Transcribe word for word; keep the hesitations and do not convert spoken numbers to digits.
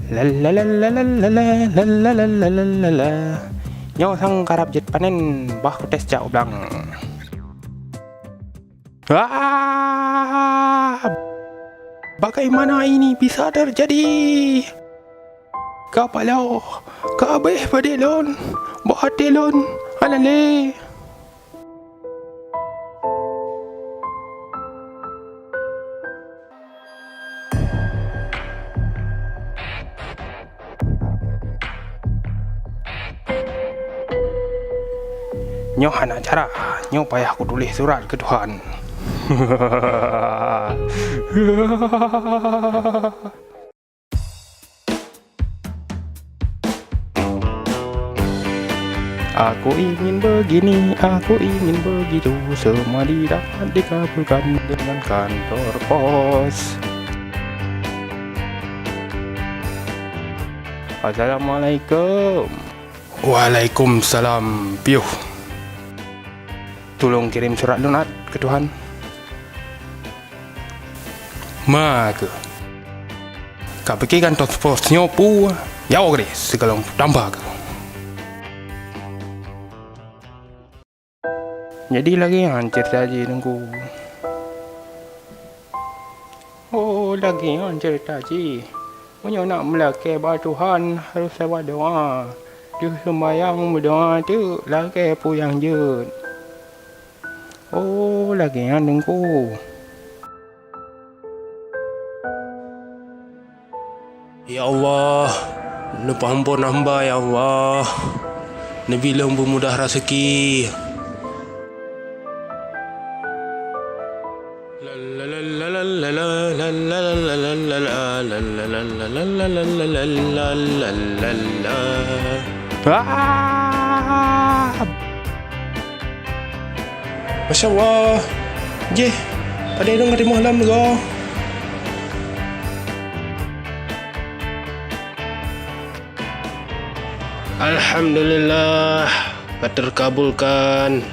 Lalalala. Nyoe sang karab jeuet panen, bah kutes jak u blang. Ah! Bagaimana ini bisa terjadi? Ka paloe, ka abéh padé lôn, bak até lôn hana lé. Nyoe hana cara, nyoe payah kutuléh surat keu Tuhan. Aku ingin begini, aku ingin begitu, semua didapat dikabulkan dengan kantor pos. Assalamualaikum. Waalaikumsalam, piôh. Tulông kirém surat lôn át keu Tuhan. Ma keuh. Ka pike kantor pos nyoe peue, yawa keudeh sigohlom tamba keuh. Jadi lagèe nyan ceurita jih, Teungku. Oh, lagèe nyan ceurita jih. Meunyoe nak meulakèe bak Tuhan, harôh sabat doa. Deuh seumayang meudoa teuk lakèe peue nyang jeuet. Oh, lagèe nyan, Teungku. Ya Allah, neupeuampôn hamba, ya Allah. Neubi lôn beumudah raseuki. Ah! Masya Allah. Jih, padé dong ka timoh lom goe. Alhamdulillah, ka teukabulkan.